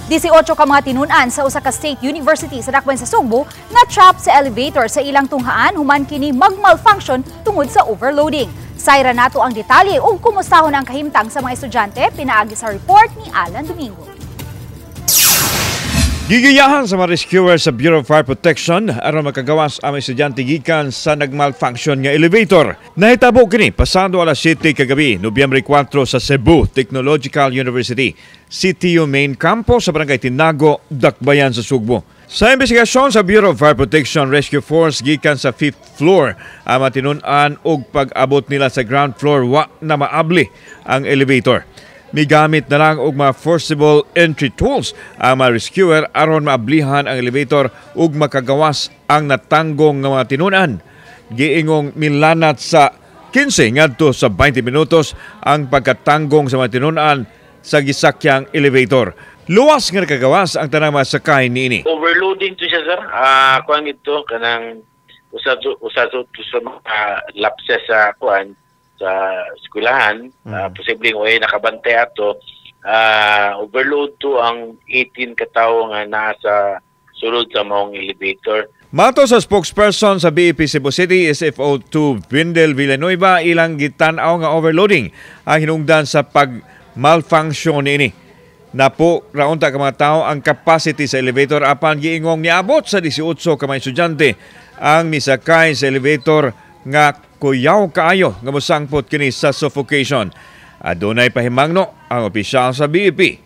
18 ka mga tinun-an sa usa ka state university sa Dakbayan sa Sugbo na trap sa elevator sa ilang tunghaan human kini mag-malfunction tungod sa overloading. Sayra nato ang detalye ug kumustahon ang kahimtang sa mga estudyante pinaagi sa report ni Alan Domingo. Gigiyahan sa mga rescuer sa Bureau of Fire Protection aron makagawas ang mga estudyante gikan sa nagmalfunction nga elevator. Nahitabo kini pasado alas 7 kagabi, Nobyembre 4, sa Cebu Technological University, CTU Main Campus sa Barangay Tinago, Dakbayan sa Sugbo. Sa investigasyon sa Bureau of Fire Protection Rescue Force, gikan sa 5th floor ang mga tinun-an ug pag-abot nila sa ground floor, wa na maabli ang elevator. Migamit na lang og mga forcible entry tools ang mga rescuer aron maablihan ang elevator ug makagawas ang natanggong nga mga tinunan. Giingong milanat sa 15 ngadto sa 20 minutos ang pagkatanggong sa mga tinunan sa gisakyang elevator. Luwas nga nakagawas ang tanang mga sakay niini. Overloading to siya, sir. Kuan ito kanang usa to sa mga lapses sa kuan sa eskwelahan, posibleng way nakabantay ato, overload to ang 18 katawo nga naa sa sulod sa maong elevator. Mato sa spokesperson sa BFP Cebu City, SFO2 Windel Villanueva, ilang gitan-aw nga overloading ang hinungdan sa pag-malfunction niini. Napo raunta ka mga tao ang capacity sa elevator, apan giingong niabot sa 18 ka mga estudyante ang misakay sa elevator nga kuyaw kaayo nga mosangpot kini sa suffocation. Adunay pahimangno ang opisyal sa BFP.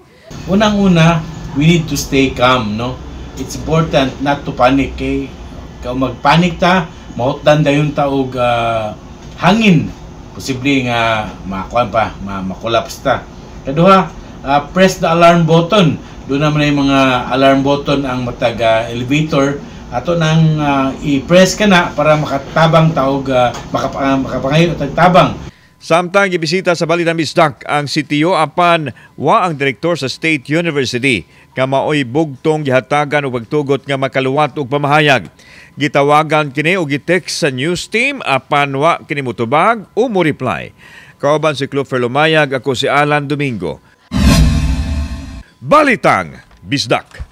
Unang-una, we need to stay calm, no? It's important not to panic kay kung magpanic ta, mahutdan dayon ta og hangin. Posible nga makuan pa, ma-collapse ta. Kaduha, press the alarm button. Doon naman ay mga alarm button ang matag elevator, ato nang i-press ka na para makatabang ta og makapangayo tag tabang. Samtang gibisita sa Balitang Bisdak ang CTU apan wa ang direktor sa State University nga maoy bugtong gihatagan og pagtugot nga makaluwat og pamahayag. Gitawagan kini og gitext sa news team apan wa kini motubag o mo reply. Kauban si Clofer Lumayag, ako si Alan Domingo. Balitang Bisdak.